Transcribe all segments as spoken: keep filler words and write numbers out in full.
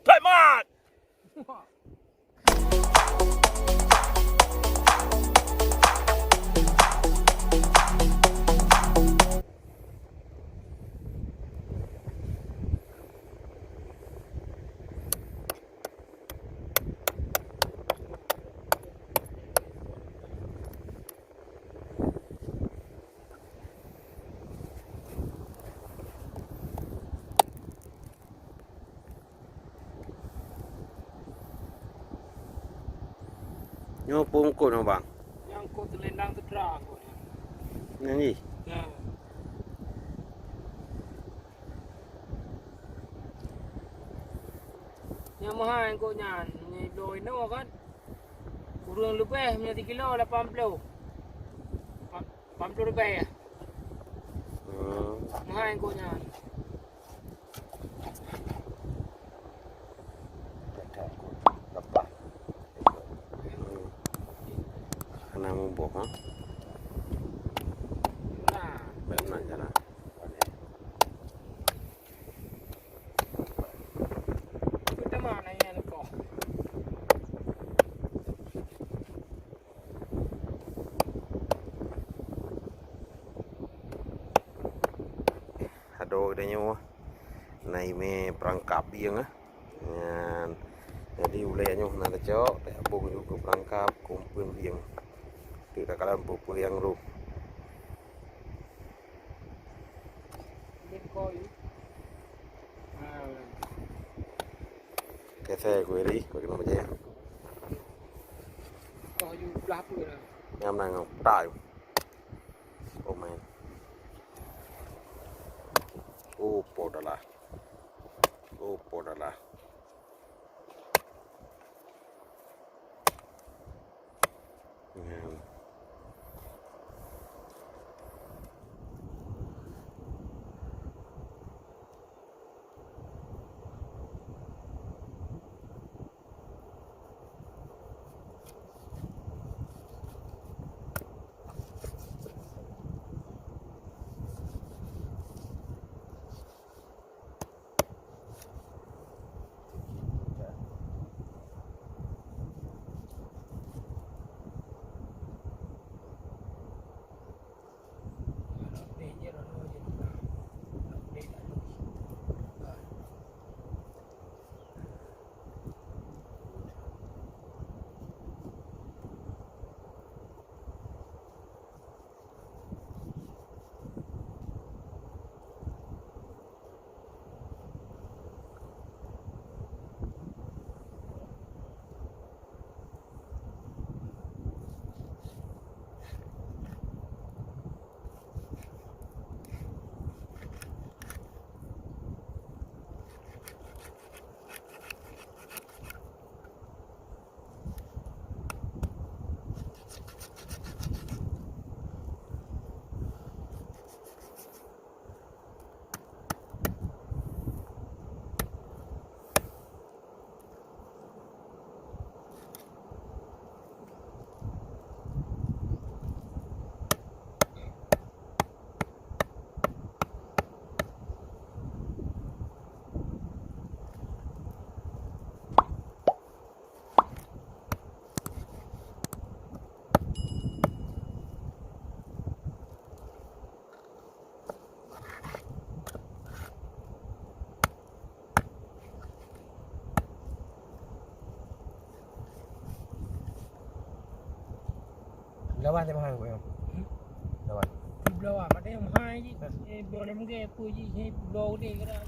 Preman! Nyoe peue eungkôt nyoe, Bang? Nyang eungkôt teulendang teudra eungkôt nyan. Nyan jih? Ya. Nyang meuhai eungkôt nyan, nyoe bloe inoe kan. Kureueng leubeh meunyoe sikilo lapan ploh. Lapan ploh ribèe. Hmm. Meuhai eungkôt nyan. Lepas. Hmm. Hana muboh, ha? Nah. Bèk na jalan. Beutama na ié leupah. Adoe geutanyoe na imè peurangkap bieng, ah. Nyan. Jadi, ulèe nyoe na tacok, taboh ju keu peurangkap, keu umpeuen bieng. Teuk takalon peue-peue nyang rôh. Kesai kueri, bagaimana macam ya? Nyam na ngon petai. Oh, man. Oh, podalah. Oh, podalah. Nyam. Lawan teuh mahai, Bang. Hmm? Lawan. Di bawah, ada yang mahai je. Nah. Eh, boleh mungkin apa je, eh, bloe dia kira.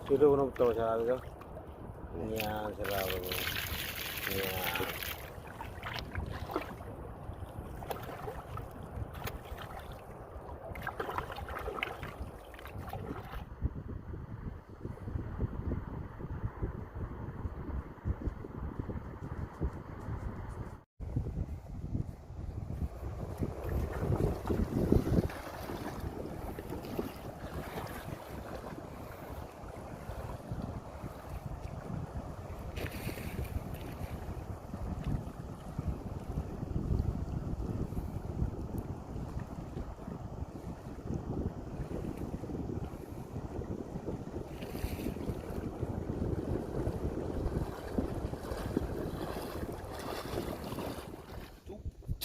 Sidroe keunoe beutôi cara tu. Nyan cara tu. Nyan.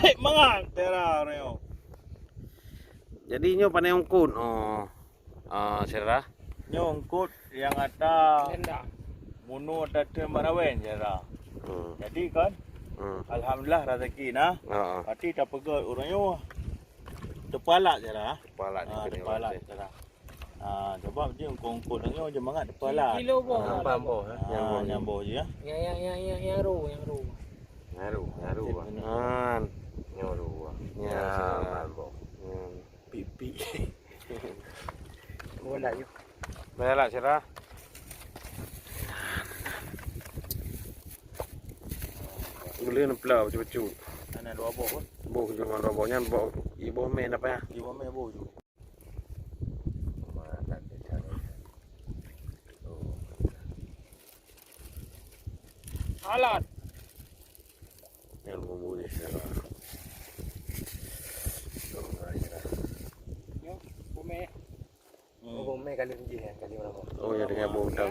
Hek mangat, syedara nyoe. Jadi nyoe pane eungkot, oh. Ah, syedara. Nyoe eungkot nyang ata bunoe ata teumarawen, syedara. Hmm. Jadi kan, Hmm. alhamdulillah rezeki na. Ha, ha. Tapi tapeugöt ureueng nyoe teupalat, syedara. Teupalat Ah, ni teupalat, syedara. Ah, sebab jih eungkot-eungkot nyoe jeuet mangat teupalat. Kilo boh. Ah, nyang boh, eh? Ah, nyang boh jih, ya. Nyang, nyang, nyang, nyang, nyang ru, nyang ru. Nyang ru, nyang ru. Nyan. Nyang ru. Ya, ya. Nyang boh. Nyan. Pik-pik. Bola yuk. Bola lah, syedara. Gula neupla bacut-bacut. Ana dua boh, boh. Boh jeuet dua boh. Nyan boh, iboh mè napa ya? Iboh mè boh jeuet. Alat. Yang membunyi syedara. Yo, bumé. Hmm. Oh, bumé kali jih ya, kali berapa? Oh, ya, dengan bom tau.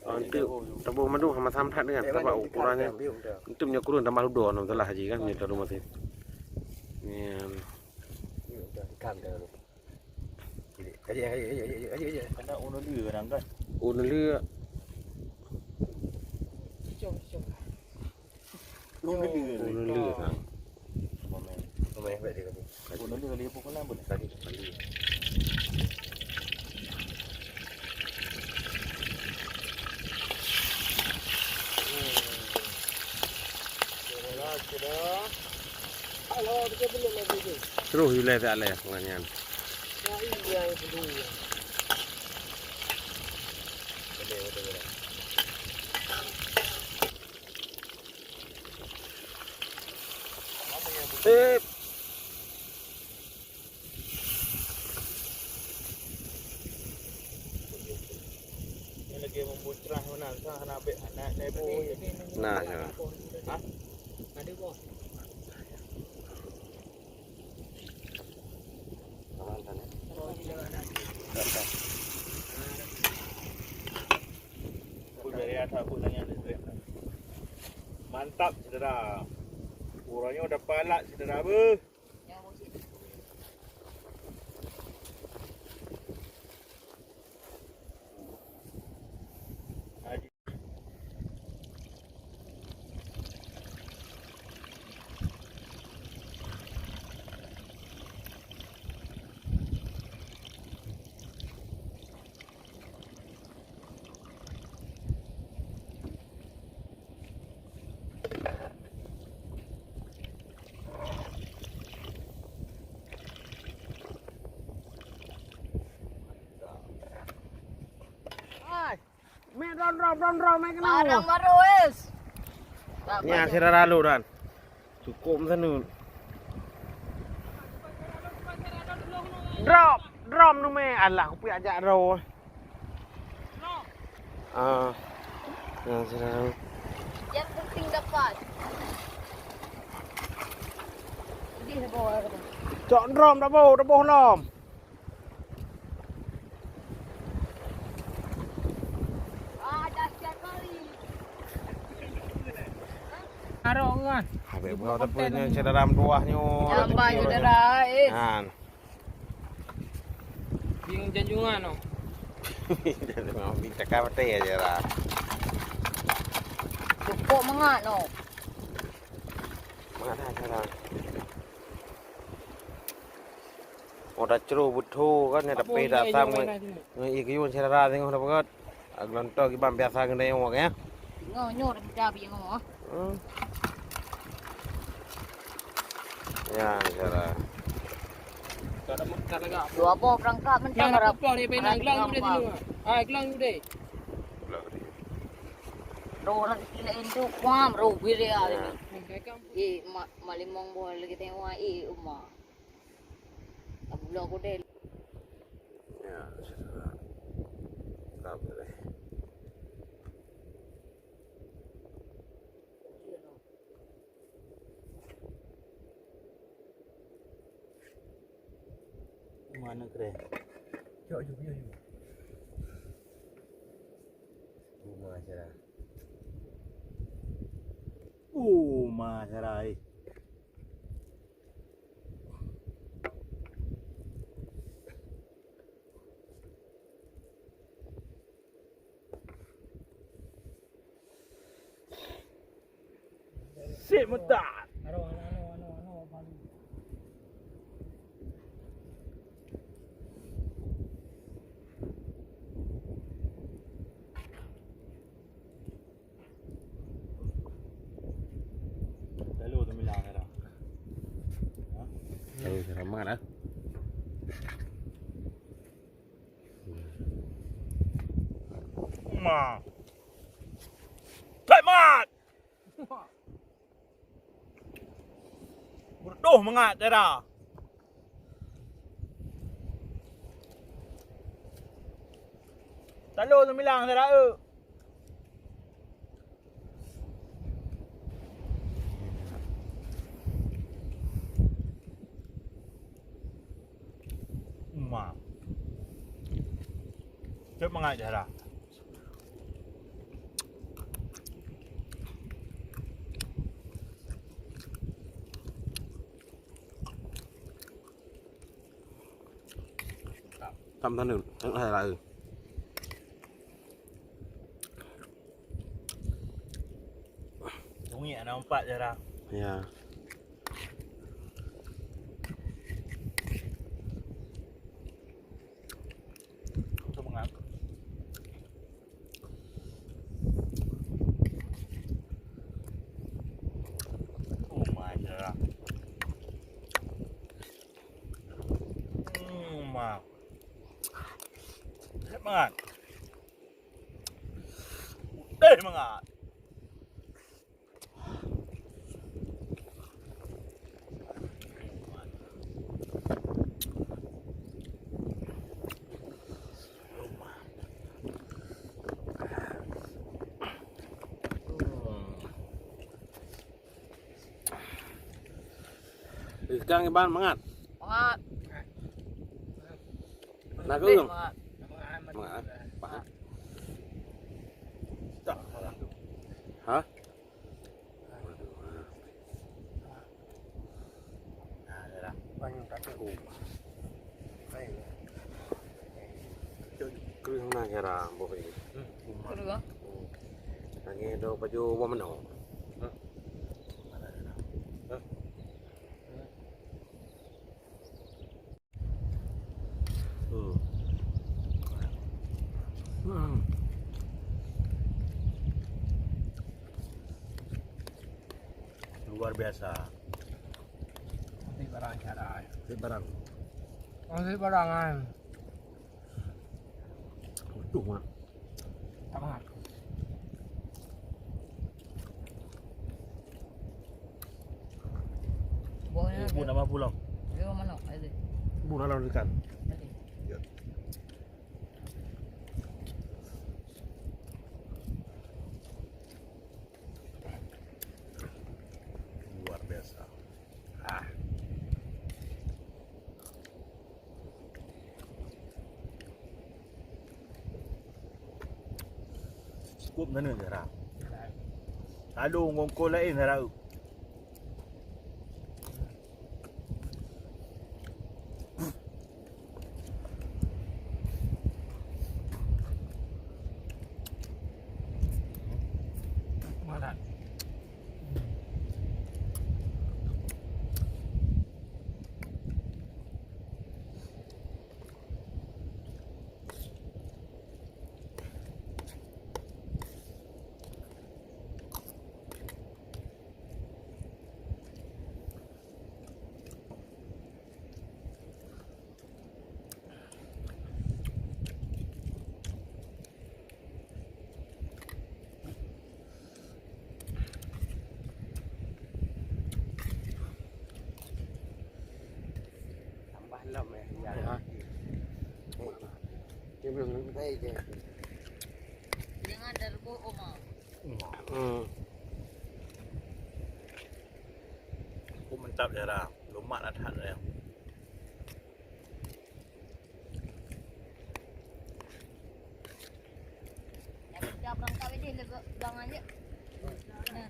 Oh, nanti tabung madu sama-sama dengan, eh, tabak ukurannya. Untuk nyoe kurun tambah dua, enam telah haji kan, nyoe taruh mati. Nian. Ikan dah. Aje, aje, aje, aje, aje, aje. Kena ureueng lé kadang kan? Ureueng lé. Cong, cong. Ureueng lé. Ureueng lé kan? Pemain. Pemain hebat dia kata. Ureueng lé kali apa kena boleh? Tadi, tadi. Terus ilèe tak leh ngon nyan. Sip. Ini lagi membutrah mana, entah anak be-, anak nebo. Nah, ya. Hah? Ada boh. Mantap, syedara. Uroe nyoe dapat alat, syedara, beuh. Ai, mè ron-ron, ron-ron, mè keunoe. Barang baru, wes. Nyan syedara lôn ran. Cukôp meusaneut. Drop, drop numè. Alah, kupiak jak droe. Ah. Nyan syedara. Yang penting dapat. Cok drom, dak boh, dak boh lom. Arok kan. Habéh buka tapi nyan syedara meutuah nyoe. Nyambai syedara, eh. Nyan. Bing janjungan, oh. Bing cakap betul ya, syedara. Cukôp mangat, oh. Mangat dah, syedara. Oh, tacro beutôi kan, ya, tapi datang ngon ié geuyue syedara singoh dapat. Gelonto kiban biasa ngon dayong awak, ya. Ngo nyoe dah kita bi ngo. Hmm. Ya, syedara. Dua boh perangkap mentang harap. Pelan deh, pelan. Gelang deh sini. Ah, gelang deh. Roh lagi kena entuk, kuam, roh biri ah. Eh, mak, mak limong boh lagi tengok, eh, uma. Abdullah Godel. Ya, sudah. Tak boleh. Mana keren? Cok, jom, jom, jom. Rumah je lah. Oh, ma cara eh. Meutat. Lalu tu bilang dah. Ha? Lalu selamat dah. Ma. Selamat. Beureudoh mangat dara. Talo seumilang dara eu. Ma. Cok mangat dara. Tam tanu, tengok hai lai. Bunyi anak empat je dah. Ya. Untuk mengaku. Oh my god. Hmm, ma. Sedap banget. Pedas banget. Ikan iban mangat. Mangat. Nah, kau. Mangat. Mangat, eh? Faham? Hah? Keuh na kira boh ni. Keuh, ah. Lagi ada baju buah menok. Hmm. Hmm. Luar biasa. Nanti barang cara. Nanti barang. Nanti barang, ah. Utuh, Mak. Tak mahal. Buahnya bu ada. Nama pulang? Dia mana? Ada. Bu dalam ikan. Ada. Ya. Luar biasa. Ah. Cukup na nyoe, Zahra. Lalu ngongkol laén, Zahra. Tambah lom, eh. Ya. Dia belum sampai je. Jangan ada rebus, Oma. Hmm. Aku mantap, Zahra. Lumak lah that, ya.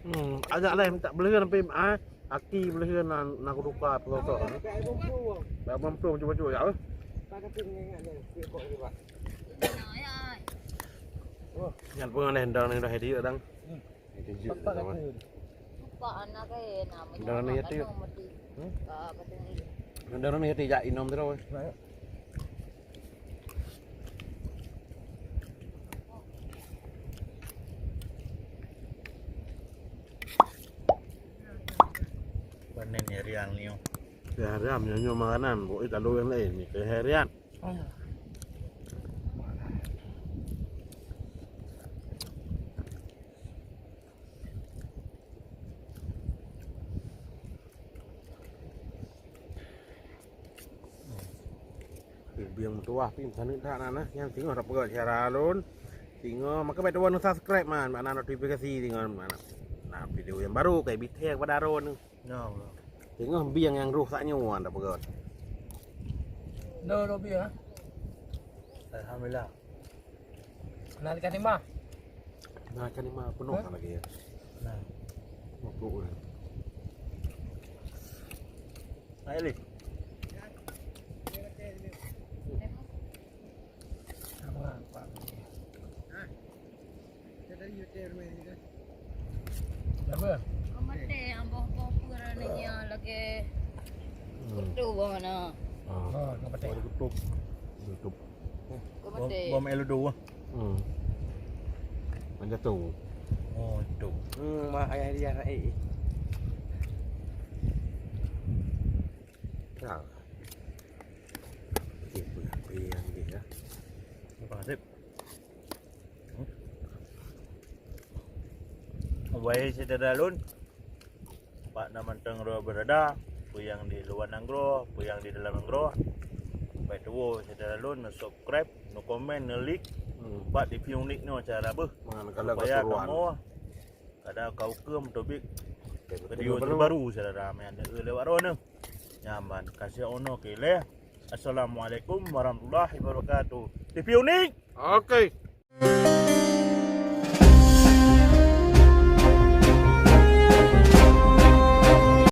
Hmm, ajak leh minta beuleuen sampai, ah, aki beuleuen na, na kuduka peusosok. Dah mampu cuba-cuba ya. Nyan peungon leh dang ni dah hedi dang. Kejut. Pak anak eh, nama Dah ni yatim. Hmm? Ada orang yatim jak inom terus. Panen ya riang ni. Ya riang nyonya makanan, buat lalu yang lain ni. Keharian. Bieng meutuwah pih meusaneut that na, nah. Nyang singoh tapeugöt syedara lôn. Singoh maka bèk tuwoe subscribe man, makna notifikasi singoh man. Nah, video nyang baru kai bitheng pada droeneuh. Nah, bro. Singoh bieng nyang roh sak nyoe wan tapeugöt. Nah, roh bieng. Alhamdulillah. Nah, ikan lima. Nah, ikan lima penuh lagi ya. Nah. Mabuk dah. Ayo, Li. Apa? Kau mati yang boh-boh pura ni yang lagi. Hmm. Kutu boh na. Ah. Oh, kau mati. Kutu. Kutu. Kau mati. Bom, bom L dua. Hmm. Macam tu. Oh, tu. Hmm, mak ayah dia nak eh. Nah. Okey, pun apa yang dia ya. Apa nasib? Wahai syedara lôn, bak na mantong droe beurada, peue nyang di luwa nanggroe, peue nyang di dalam nanggroe, bèk tuwoe syedara lôn neusubscribe, neukomen, neulik, hmm, bak T V Unik nyoe cara beuh. Mangat kalau supaya keseruan. Kamoe kada kau keum teubiet video terbaru, syedara, meunyo lewat droeneuh. Nyan ban, kasih ono keu lé. Assalamualaikum warahmatullahi wabarakatuh. T V Unik. Okey.